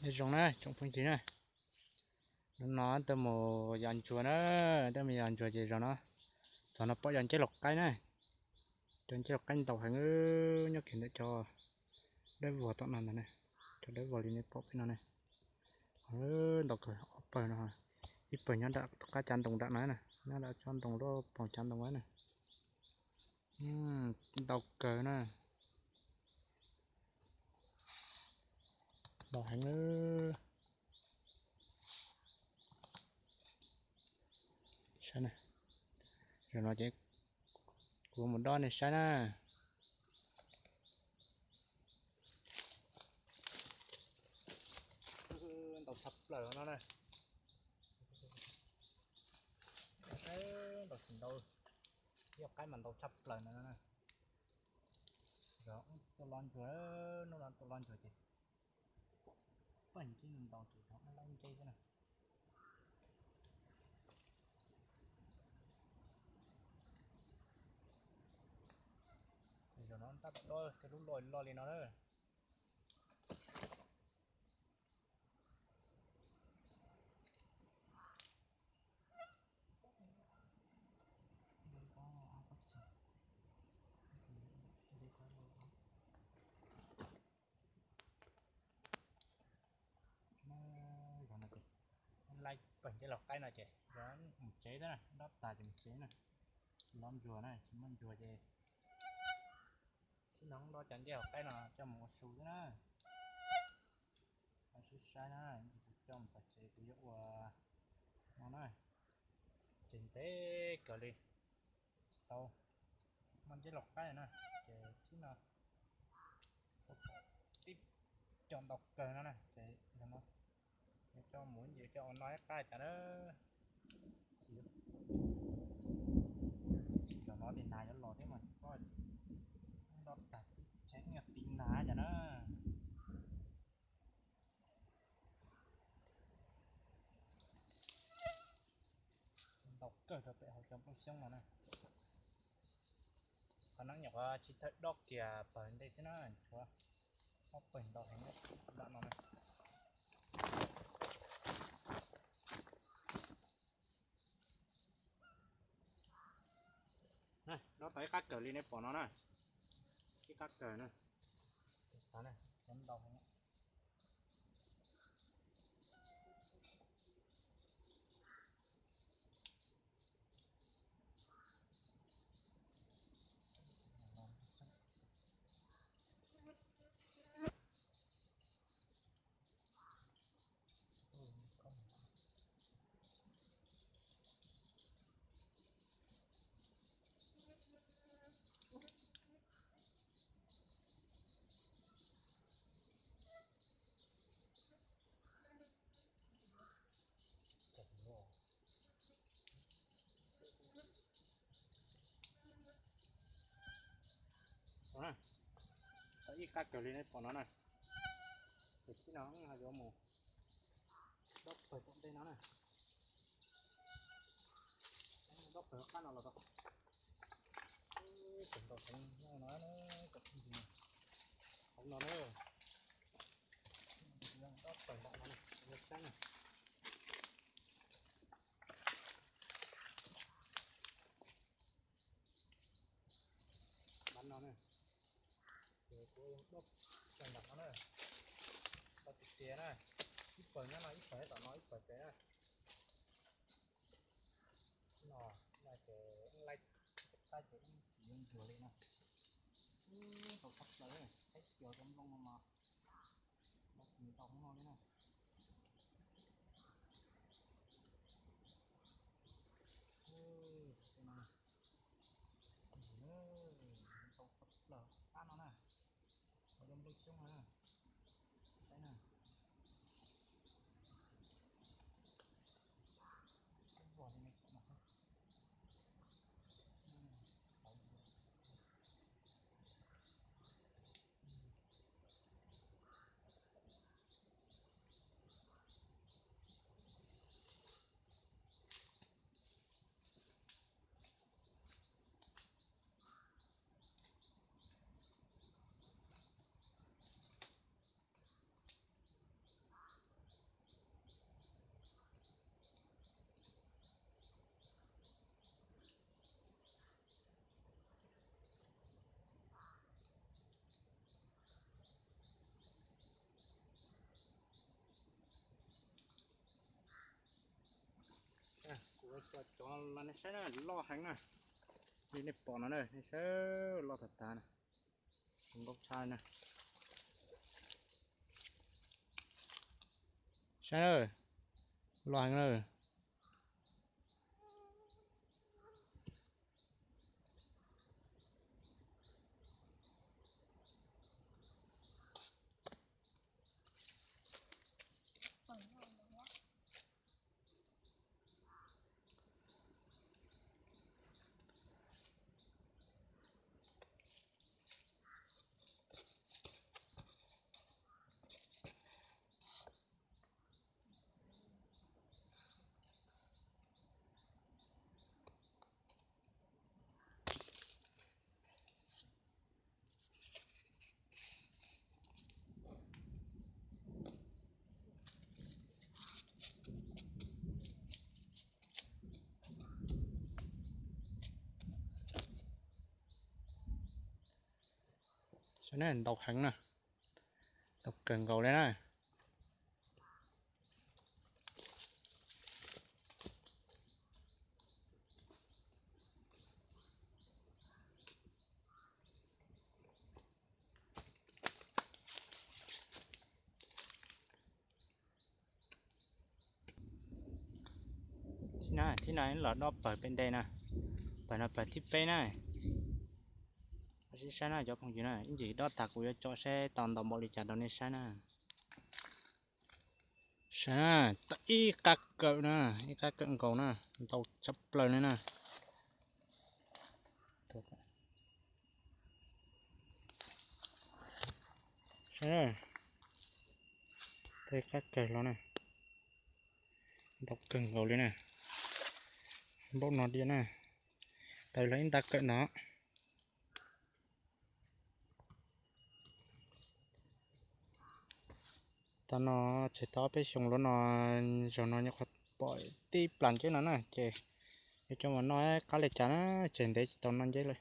Nyob zoo na tsoom phooj ywg na, hnub no tuaj mus yos ntsuag na, tuaj mus yos ntsuag ces zaum no txog no pom yos nceb laus qaib na, cov nceb laus qaib ntau heev, nyob kiag ntawm cov dawb vog tom no ntag na, cov dawb vog li nej pom peb no ne, ntau kawg ob pawg no, ib pawg nyob nram qab cav ntoo nram na, nyob nram tsob ntoo lub paus cav ntoo na, ntau kawg na, ntau heev na. Saib na, zaum no ces kuv mus dob nej saib na. Ntau tshaj plaws no na, ntau tsis ntau, yog qaib mas ntau tshaj plaws no na. Tuaj los ntsuag, hnub no tuaj los ntsuag ces pawg nceb ntau ces laib nceb xwb na. Zaum no tab tom dob tej lub loj loj li no na. Laib pawg nceb laus qaib no ces mus tsev xwb na, dob tas ces mus tsev na. Los ntsuag na, tsis muaj ntsuag ces tib no dob cov nceb laus qaib no coj mus ua su xwb na. Sib saib na, kuv coj mus tom tsev kuv yuav ua no na. Ces ntev kawg li, tsis tau muaj nceb laus qaib na, ces tib no tib co ntau kawg no na, ces no coj mus ces coj ua no ib qab cas na. Tsis zaum no tes nas yuav los thiab mas, dob tag tib tsheb nyuag tiv nas cas na. Ntau kawg rau pem hauv cov nplooj xyoob no na. Qhov no nyuam qhuav tsis tawm dob kiag pawg ntej xwb na, tshuav ob pawg ntau heev nram no na. Dob tau ib qab kawg li nej pom no na, ib qab kawg na. Ntau heev. Tau ib qab kawg li nej pom no na. Ces tib no ho yuav mus dob pawg tom ntej no na. Dob pawg qab no los tau. Tseem ntau heev no na, cov phooj ywg, hauv no na. Dob pawg nram no na, saib na. Nram no na, ces kuv dob pawg nram no na, tau tiag tiag na. Ib pawg nyob no, ib pawg tom no, ib pawg pem na. No, no ces laib qab ces tsis yuav ntsuag li no. Tau tshaj plaws, saib cov cov nplooj no mas ntau hauv no li na. Ntau tshaj plaws qab no na, hauv cov nplooj xyoob no na. Saib na. Ib vog li no. Cov los nej saib na, loj heev na. Li nej pom no na, nej saib, loj tag tag na. Zoo nkauj tshaj na. Saib na, loj heev na. Saib na, ntau heev na, ntau kawg nkaus li na. Thib na, thib no los dob pawg peb nte na, pawg no pawg thib peb na. Sib saib na cov phooj ywg na, ib ntsis dob tag kuv yuav tsom saib tau ntau npaum li cas rau nej saib na. Saib na, tau ib qab kawm na, ib qab kawm nkaus na, ntau tshaj plaws li na. Saib na, tau ib qab kawm los na, ntau kawg nkaus li na, npaum no diam na, tau los ib nta kawm no. Tau no, tsis tau peb xyoo lub no, zaum no nyuam qhuav pom tib plas nceb no na ces yuav coj mus noj qab li cas na, ces ntev tsis tau noj nceb lawm.